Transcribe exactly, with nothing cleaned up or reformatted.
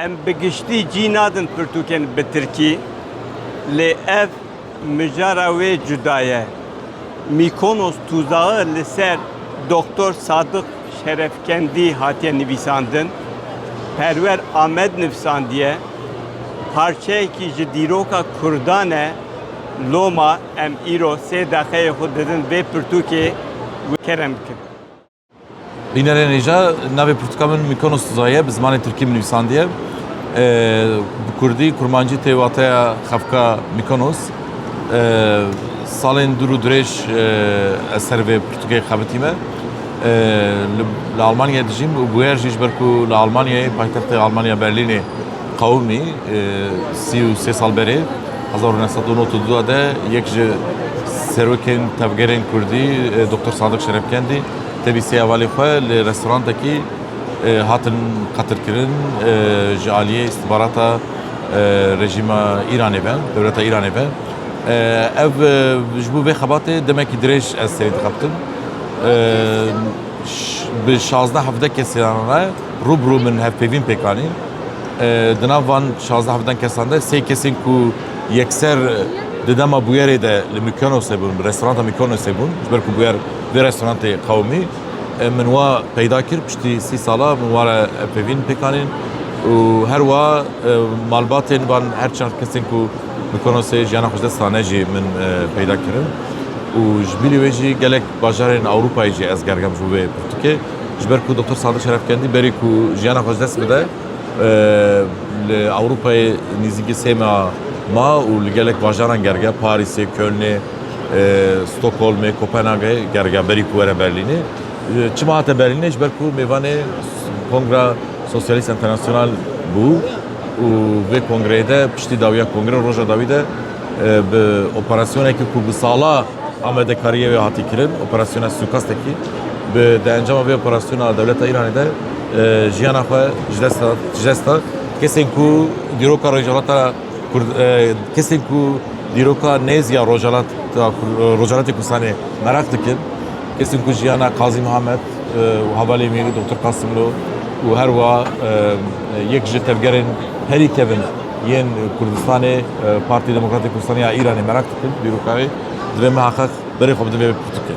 Em bi giştî cî nadin pirtûkên bi tirkî, lê ev mijara wê cuda ye. Mîkonos tuzağı li ser Doktor Sadiq Şerefkendî hatiye nivîsandin. Perwer Amed nivisandiye. Parçeyekî ji dîroka Kurdan e. Loma em îro sê deqeyê xwe didin vê pirtûkê. Kerem bikin. Bînerên hêja, navê pirtûka min Mîkonos Tuzaye, bi zimanê tirkî min nivîsandiye. Ee, bi kurdî, kurmancî tê wateya xefka Mîkonos. Ee, salên dûr û dirêj, ee, ez ser vê pirtûkê xebitîme. Ee, li, li Almanyayê dijîm û bûyer jî ji ber ku li Almanyayê, paytextê Almanya Berlînê qewimî, e, sî û sê sal berê, hezar û neh sed û nod û du de yek ji serokên tevgerên kurdî, e, Doktor Sadiq Şerefkendî, tevî sê hevalê xwe li restorantekî, e, hatin qetilkirin, e, ji aliyê îstixbarata, e, rejîma Îranê ve, dewleta Îranê ve. E, ev, e, ji bo vê xebatê demekî dirêj ez serî dixebitim. E, ş-, bi şazdeh hevdeh kesên re rû bi rû min hevpeyvîn pêk anîn. E, di nav van şazdeh hevdeh kesan de sê kesên ku yekser di dema bûyerê de li Mykonosê bûn, bi restoranta Mykonosê bûn, ji ber ku bûyer vê restorantê qewimî, e, min wa peyda kir, piştî sî sala min wa re hevpeyvîn pêk anîn û her wa, e, malbatên van her çar kesên ku Mykonosê jiyana xwe ji dest dane jî min, e, peyda kirin û ji bilî wê jî gelek bajarên Ewropayê jî ez gergem ji bo vê pirtûkê. Ji ber ku Doktor Sadiq Şerefkendî berî ku jiyana xwe ji dest bide, e, li Ewropayê nîzîkî sê meha ma û li gelek bajaran gerge, Parîsê, Kölnê, e, Stockholmê, Kopenhagê gerge berî ku were Berlînê. E, çima hate Berlînê? Ji ber ku mêvanê Kongra Sosyalîst Enternasyonal bû û vê kongreyê de piştî dawiya kongre, roja dawî de, e, bi operasyonekî ku bi sala amadekariyê wê hatî kirin, operasyona sûkastekî, bi, di encama vê operasyona dewleta Îranê de, e, jiyana xwe ji dest da, ji dest da. Kesên ku dîroka Rojhilata Kurd-, e, kesên ku dîroka nêz ya Rojhilata Kur-, Rojhilatê Kurdistanê meraq dikin, kesên ku jiyana Qazî Mihemed, e, û hevalê wî Doktor Qasimlo û her wiha, e, yek ji tevgerên herî kevin yên Kurdistanê, e, Partî Demokratîk Kurdistanê ya Îranê meraq dikin dîroka wê, divê miheqeq berê xwe bidin vê pirtûkê.